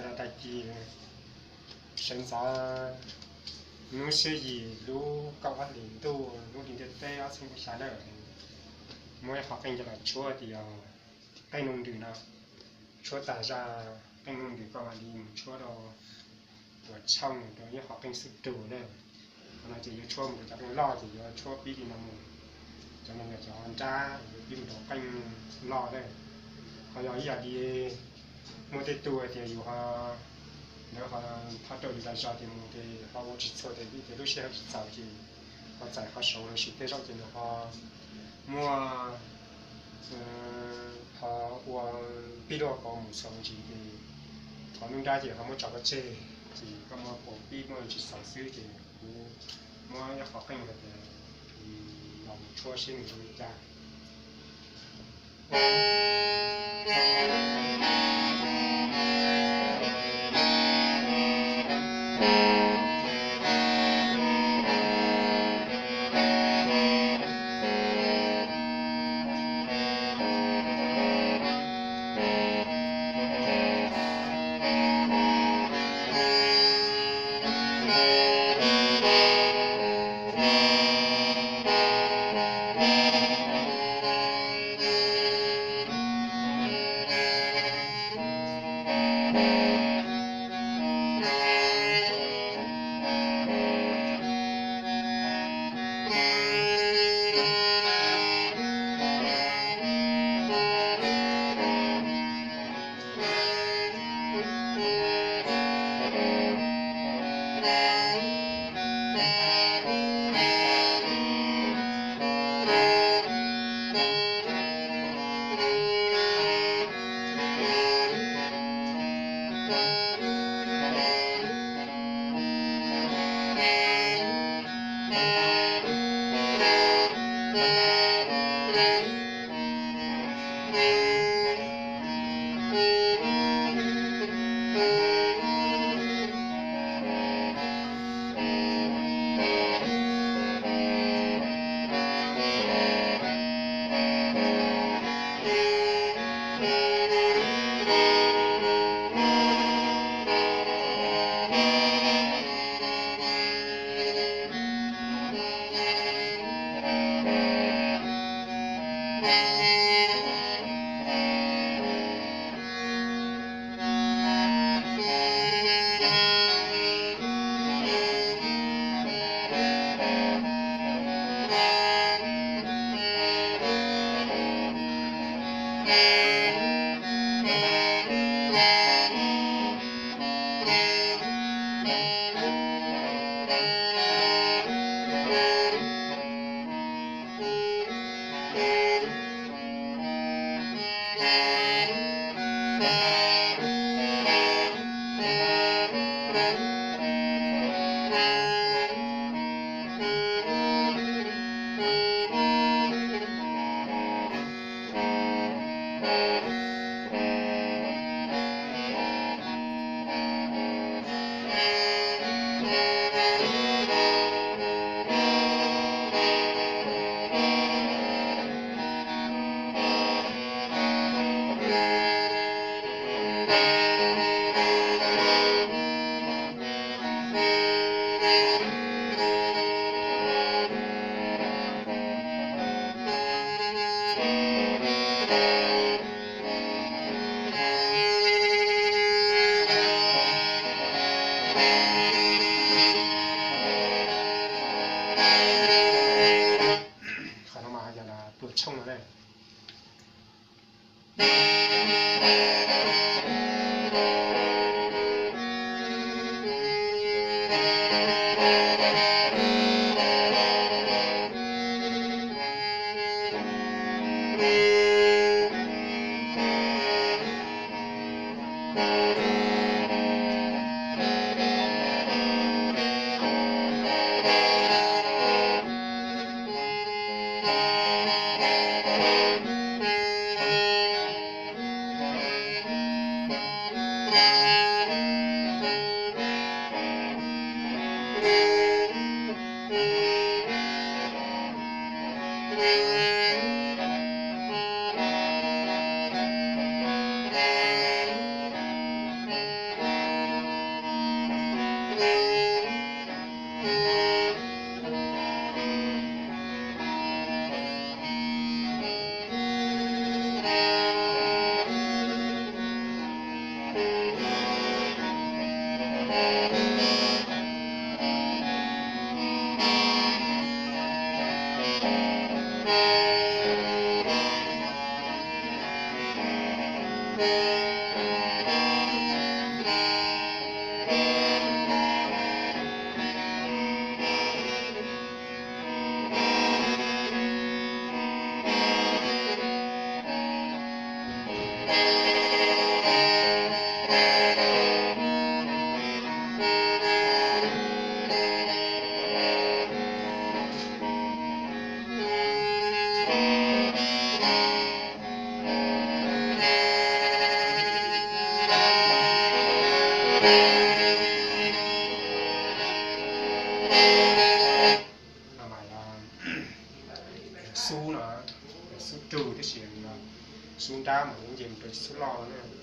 Rau tag kis sawv ntxov hnub xiab yim lub kaum ob hlis ntuj lub hli ntiaj teb ob txhiab kaum xya na, muab ib qho qeej coj los tshuab tias qeej nuj nrws no, tshuab tag zaj qeej nuj nrws koj mam li mus tshuab rau tuam tshooj rau ib qho qeej xub rug na. Qhov no ces yuav tshuab mus rau cov qeej loj ces yuav tshuab pib li no mus, cov no yog cov nrab yuav pib mus rau qeej loj na. Ho yog ib yam li muaj tej tug hais tias yus ho, lawv ho thov rau yus zaj zog ces mus ces ho ua tsis txhua ces vim tias lub sij hawm tsis txaus ces ho txais qhov saud los sis tej zaum ces nws ho muaj qhov ua pib luaj pauv mus txhua me ntsis ces qhov lub nrab ces ho muab tso pov tseg ces koj muab pauv pib muaj tsis txaus xwb ces kuv muab ib qho qeej hais tias los mus tshuab seb nws zoo li cas. Xub no, xub rug tab sis xub nrab mas nce mus rau xub loj na.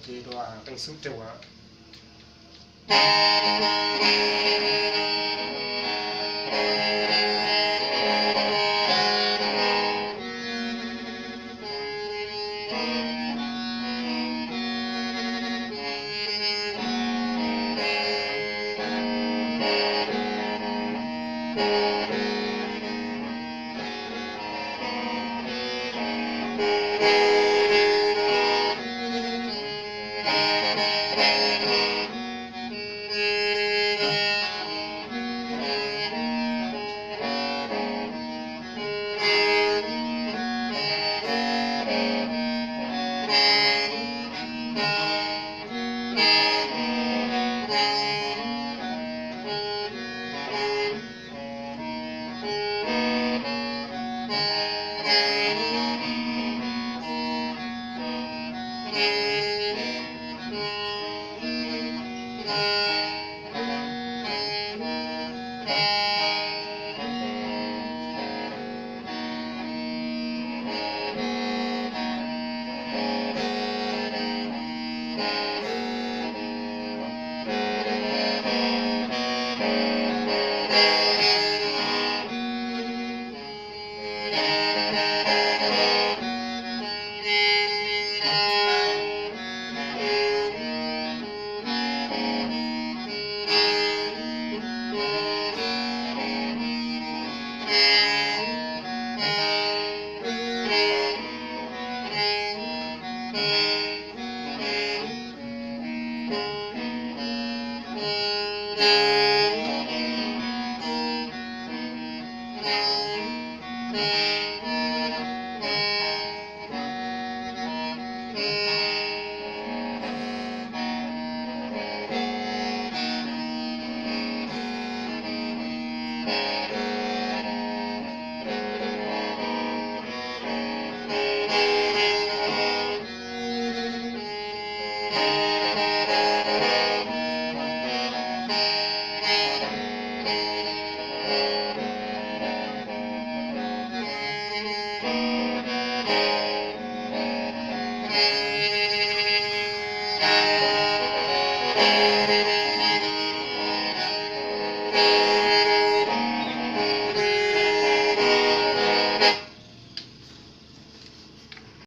Ces dua teej xub rug.